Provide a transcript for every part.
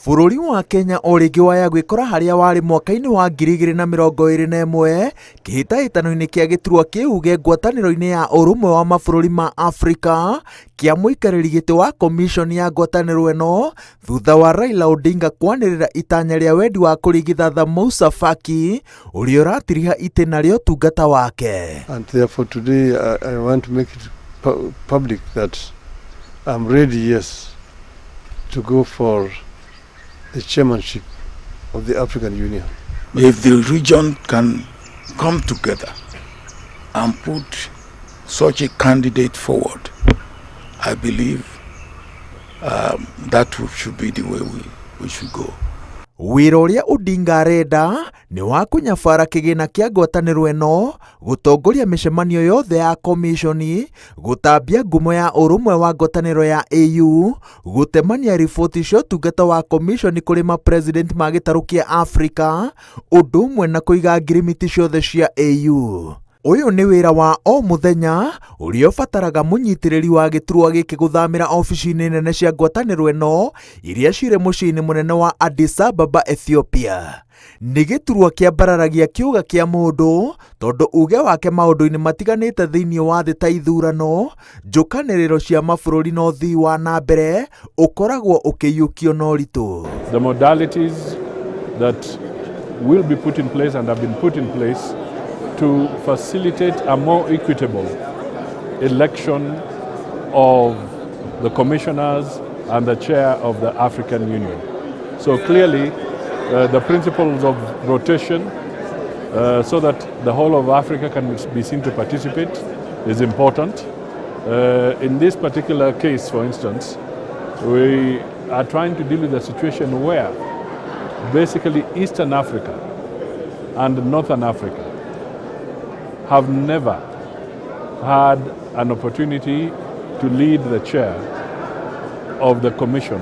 Bũrũri wa Kenya o rĩngĩ waya gwĩkora harĩa warĩ mwaka-inĩ wa 2021 kĩhĩtahĩtano-inĩ kĩa gĩturwa kĩuge ngwatanĩro-inĩ ya ũrũmwe wa mabũrũri ma Afrika kĩa mũikarĩri gĩtĩ wa komiconi ya ngwatanĩro ĩno thutha wa Raila Odinga kwanĩrĩra itanya rĩa wendi wa kũringithatha Moussa Faki ũrĩa ũratiriha itĩna rĩa ũtungata wake. And therefore today I want to make it public that I'm ready, yes, to go for the chairmanship of the African Union. If the region can come together and put such a candidate forward, I believe that should be the way we should go. Wĩra ũrĩa Odinga arenda nĩ wa kũnyabara kĩgĩna kĩa ngwatanĩro ĩno, gũtongoria mĩcemanio yothe ya komiconi, gũtambia ngumo ya ũrũmwe wa ngwatanĩro ya AU, gũtemania riboti cia ũtungata wa komiconi kũrĩ mapresident ma gĩtarũ kĩa Afrika, ũndũ ũmwe na kũiga ngirimiti ciothe cia AU. Ũyũ nĩ wĩra wa o mũthenya ũrĩa ũbataraga mũnyitĩrĩri wa gĩturwa gĩkĩ gũthamĩra obici-inĩ nene cia ngwatanĩro ĩno iria cirĩ mũciĩ-inĩ mũnene wa Addis Ababa, Ethiopia. Nĩ gĩturwa kĩambararagia kĩũga kĩa mũndũ tondũ uge wake maũndũ-inĩ matiganĩte thĩinĩ wa thĩ ta ithurano, njũkanĩrĩro cia mabũrũri na ũthii wa na mbere ũkoragwo ũkĩiyũkio na ũritũ. The modalities that will be put in place and have been put in place to facilitate a more equitable election of the commissioners and the chair of the African Union. So clearly, the principles of rotation, so that the whole of Africa can be seen to participate, is important. In this particular case, for instance, we are trying to deal with a situation where basically Eastern Africa and Northern Africa have never had an opportunity to lead the chair of the Commission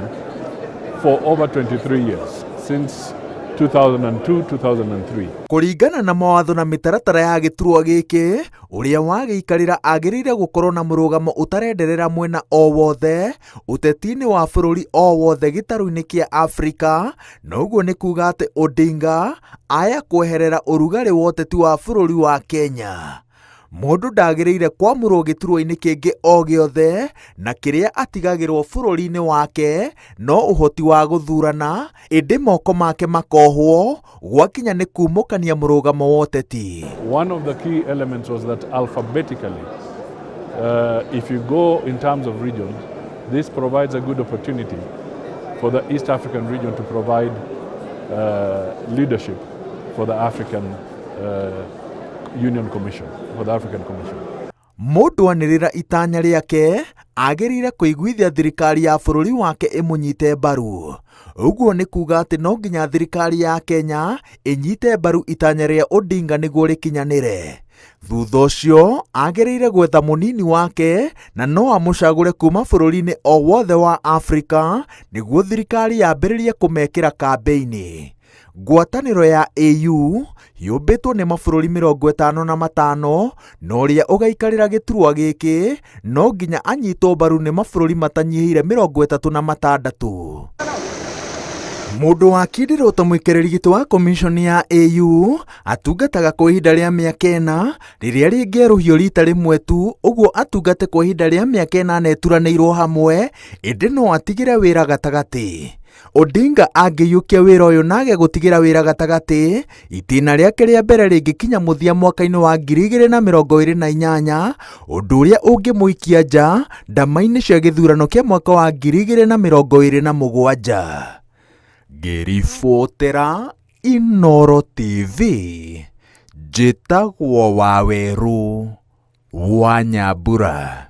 for over 23 years, since 2002, 2003. Kũringana na mawatho na mĩtaratara ya gĩturwa gĩkĩ, ũrĩa wagĩikarĩra agĩrĩire gũkorwo na mũrũgamo ũtarenderera mwena o wothe ũteti-inĩ wa bũrũri o wothe gĩtarũ-inĩ kĩa Afrika, na ũguo nĩ kuga atĩ Odinga aya kweherera ũrugarĩ wa ũteti wa bũrũri wa Kenya. Mũndũ ndagĩrĩire kwamũrwo gĩturwa-inĩ kĩngĩ o gĩothe na kĩrĩa atigagĩrwo bũrũri-inĩ wake no ũhoti wa gũthurana, ĩndĩ moko make makohwo gwakinya nĩ kumũkania mũrũgamo wa ũteti. One of the key elements was that alphabetically, if you go in terms of regions, this provides a good opportunity for the East African region to provide leadership for the African Union Commission, for the African Commission. Mũndũ anĩrĩra itanya rĩake agĩrĩire kũiguithia thirikari ya bũrũri wake ĩmũnyite mbaru. Ũguo nĩ kuga atĩ no nginya thirikari ya Kenya ĩnyite mbaru itanya rĩa Odinga nĩguo rĩkinyanĩre. Thutha ũcio agĩrĩire gwetha mũnini wake na no amũcagũre kuma bũrũri-inĩ o wothe wa Afrika nĩguo thirikari yambĩrĩrie kũmekĩra kambĩini. Ngwatanĩro ya AU yũmbĩtwo nĩ mabũrũri 55 na ũrĩa ũgaikarĩra gĩturwa gĩkĩ no nginya anyitwo mbaru nĩ mabũrũri matanyihĩire 36. Mũndũ wakindĩrwo ta mũikarĩri gĩtĩ wa komiconi ya AU atungataga kwa ihinda rĩa mĩaka 4 rĩrĩa rĩngĩerũhio rita rĩmwe tu, ũguo atungate kwa ihinda rĩa mĩaka 8 ĩturanĩirwo hamwe, ĩndĩ no atigĩre wĩra gatagatĩ. Odinga angĩiyũkia wĩra ũyũ na age gũtigĩra wĩra gatagatĩ, itĩna rĩake rĩa mbere rĩngĩkinya mũthia mwaka-inĩ wa 2028, ũndũ ũrĩa ũngĩmũikia nja ndama-inĩ cia gĩthurano kĩa mwaka wa 2027. Ngĩribotera Inooro TV, njĩtagwo Wawerũ wa Nyambura.